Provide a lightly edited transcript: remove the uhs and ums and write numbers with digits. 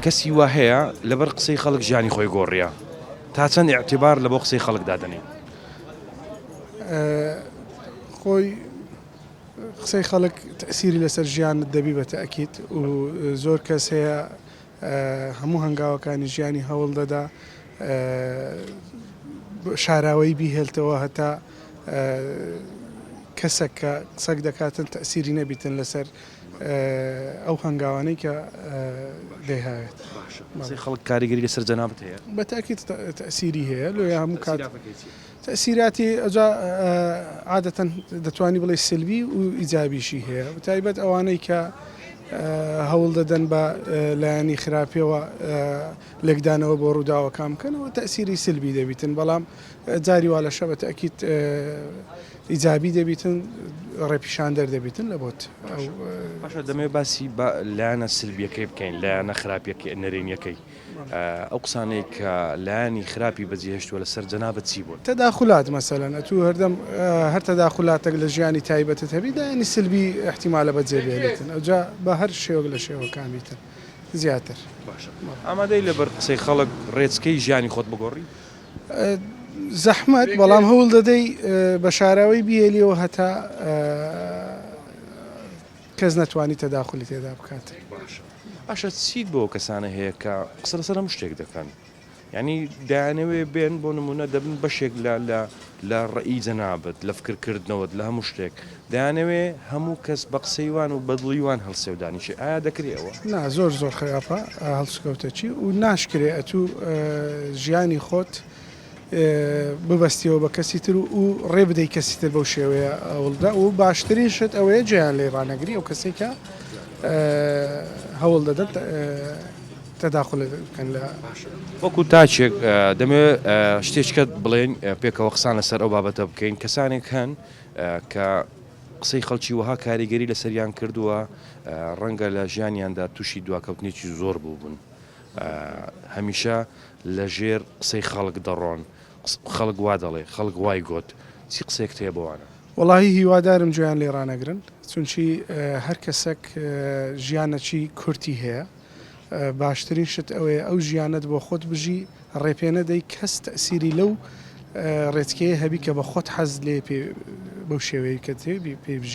کەسی وا هەیە لەبەر قسەی خەڵک ژیانی خۆی گۆڕیە تا چەند ئیعتیبار لە بۆ قسەی خەڵک دادەنێی؟ خۆی قسەی خەڵک تەئسیری لەسەر ژیانت دەبی بە تەئکید و زۆر کەس هەیە هەموو هەنگاوەکانی ژیانی هەوڵ دەدا شاراوەیی بیهێلتەوە هەتا کەسەک کە قسەک دەکاتن تەئسیری نەبیتن لەسەر ئەو هەنگاوانەی کە دەیهاوێت. باشە قسەی خەڵک کاریگەری لەسەر جەنابت هەیە؟ بە تەئکید تەئسیری هەیە لۆیە هەموو کات تەئسیراتی ئەجا عادەتەن دەتوانی بڵێی سلبی و ئیجابیشی هەیە تایبەت ئەوانەی کە هەوڵ دەدەن بە لایەنی خراپیەوە لێکدانەوە بۆ ڕووداوەکان بکەنەوە تەئسیری سلبی دەبیتن بەڵام جاری وا لە شەبە تەئکید ئیجابی دەبیتن ڕێپیشاندەر دەبیتن لە بۆت. باشە دەمەوێت باسی لایەنە سلبیەکەی بکەین لایەنە خراپیەکەی نەرێنیەکەی ئەو قسانەی کە لایەنی خراپی بەجێهێشتووە لەسەر جەنابت چی بوون؟ تەداخولات مەسەلەن ئەتوو هەردەم هەر تەداخولاتەک لە ژیانی تایبەتت هەبی لایەنی سلبی ئیحتیمالە بەجێ بێلیتن ئەوجا بە هەر شێوەک لە شێوەکان بیتن زیاتر. باشە ئامادەی لەبەر قسەی خەڵک ڕێچکەی ژیانی خۆت بگۆڕی؟ زەحمەت بەڵام هەوڵ دەدەی بە شاراوەی بیهێلیەوە هەتا کەس نەتوانی تەداخولی تێدا بکات. باشە باشە چیت بۆ ئەو کەسانە هەیە کە قسە لەسەر هەموو شتێک دەکەن یعنی دەیانەوێ بێن بۆ نمونە دەبن بەشێک لە لە لە ڕئی جەنابت لە فکر کردنەوەت لە هەموو شتێک دەیانەوێ هەموو کەس بە قسەی وان و بە دڵی وان هەڵسێ و دانیشێ ئایا دەکرێ ئەوە؟ نا زۆر زۆر خراپە هەڵسوکەوتەکی و ناشکرێ ئەتوو ژیانی خۆت ببەستیەوە بە کەسی تر و ڕێ بدەی کەسی تر بەو شێوەیە هەوڵدا و باشترین شت ئەوەیە جێیان لێ ڕانەگری ئەو کەسێک کە هەوڵ دەدەن تەداخل بکەن لە وەکو تاکێک دەمەوێت شتێکت بڵێن پێکەوە قسان لەسەر ئەو بابەتە بکەین کەسانێک هەن کە قسەی خەڵکی وەها کاریگەری لەسەریان کردووە ڕەنگە لە ژیانیاندا تووشی دواکەوتنێکی زۆر بووبن هەمیشە لە ژێر قسەی خەڵک دەڕۆن خەڵک وا دەڵێ خەڵک وای گۆت چی قسەیەکت هەیە بۆ وانە؟ وەڵاهی هیوادارم گوێیان لێ ڕانەگرن چونکی هەر کەسەک ژیانەکی کورتی هەیە باشترین شت ئەوەیە ئەو ژیانەت بۆ خۆت بژی ڕێ پێ نەدەی کەس تەئسیری لەو ڕێچکەیە هەبی کە بە خۆت حەز لێ پێ بەو شێوەیە کە دەتەوێ پێی بژی.